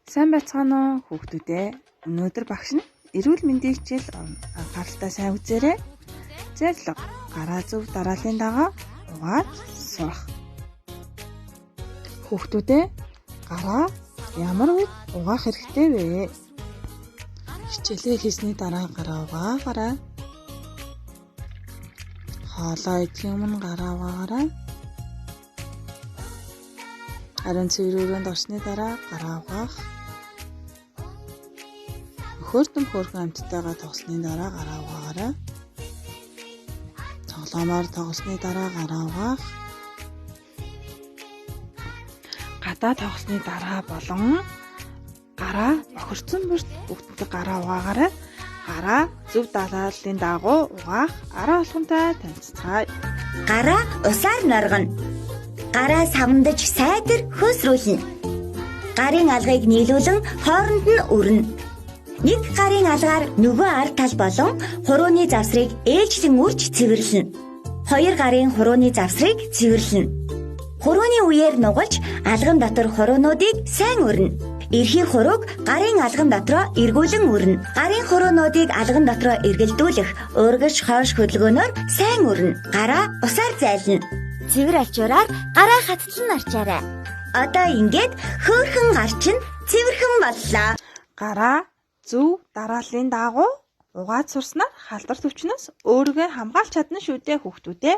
Сайн байцгаана уу хүүхдүүдээ. Өнөөдөр багш нь эрүүл мэндийн хичээл анхааралтай сайн үзээрэй. Зорилго: гараа зөв дарааллын дагуу угааж сурах. Хүүхдүүдээ, гараа ямар үед угаах хэрэгтэй вэ? Хичээлээ хийсний дараа гараа угаагаарай. Хоолоо идэхийн өмнө гараа угаагаарай. Ариун цэвэр өрөөнд орсны дараа гараа угаах. Хөөртөн хөөрхөн амьтдаагаа тоглосны дараа гараа угаагаарай. Тоглоомоор тоглосны дараа гараа угаах. Гадаа тоглосны дараа болон гараа бохирдсон бүрт бүгдээ гараа угаагаарай. Гараа зөв дарааллын дагуу угаах арга алхамтай танилцацгаая. Гараа усаар норгоно. Гараа савндаж сайтар хөөсрүүлнэ. Гарын алгыг нийлүүлэн хооронд нь өрнө. Нэг гарын алгаар нөгөө ард тал болон хурууны завсрыг ээлжлэн үрж цэвэрлэнэ. Хоёр гарын хурууны завсрыг цэвэрлэнэ. Хурууны үеэр нугалж алган дотор хуруунуудыг сайн өрнө. Эрхий хурууг гарын алган дотроо эргүүлэн өрнө. Гарын хуруунуудыг алган дотроо эргэлдүүлэх, урагш хойш хөдөлгөөнөөр сайн өрнө. Гараа усаар зайлна. Цэвэр альчуураар гараа хаттал нь арчаарай. Одоо ингээд хөөрхөн гар чинь цэвэрхэн боллоо. Гараа зөв дарааллын дагуу угааж сурснаар халдвар төвчнөөс өөрийгөө хамгаалж чадна шүү дээ, хүүхдүүдээ.